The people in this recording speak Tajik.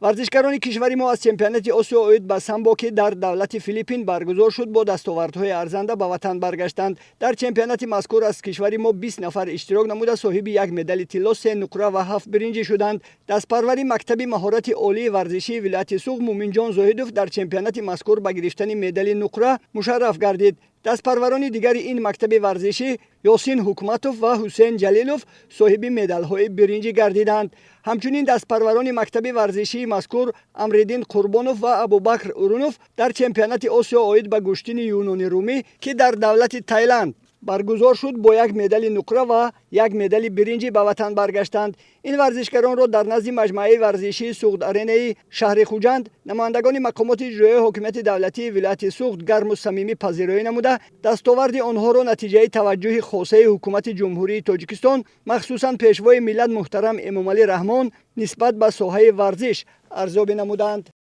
Варзишгарони кишвари мо аз чемпионати Осиё оид ба самбо, ки дар давлати Филиппин баргузор шуд, бо дастовардҳои арзанда ба ватан баргаштанд. Дар чемпионати мазкур аз кишвари мо 20 нафар иштирок намуда, соҳиби як медали тилло, се нуқра ва ҳафт биринҷӣ шуданд. Дастпарвари мактаби маҳорати олии варзишии вилояти Суғд Муминҷон Зоҳидов дар чемпионати мазкур ба гирифтани медали нуқра мушарраф гардид. Дастпарварони дигари ин мактаби варзишӣ Ёсин Ҳукматов ва Ҳусейн Ҷалилов соҳиби медалҳои биринҷӣ гардиданд. Ҳамчунин дастпарварони мактаби варзишии мазкур Амриддин Қурбонов ва Абубакр Урунов дар чемпионати Осиё оид ба гӯштини юнони румӣ, ки дар давлати Тайланд баргузор шуд, бо як медали нуқра ва як медали биринҷӣ ба ватан баргаштанд. Ин варзишгаронро дар назди маҷмӯаи варзишии Суғд Аренаи шаҳри Хуҷанд намояндагони мақомоти иҷроияи ҳокимияти давлатии вилояти Суғд гарму самимӣ пазироӣ намуда, дастоварди онҳоро натиҷаи таваҷҷӯҳи хосаи ҳукумати Ҷумҳурии Тоҷикистон, махсусан Пешвои миллат муҳтарам Эмомалӣ Раҳмон, нисбат ба соҳаи варзиш арзёбӣ намуданд.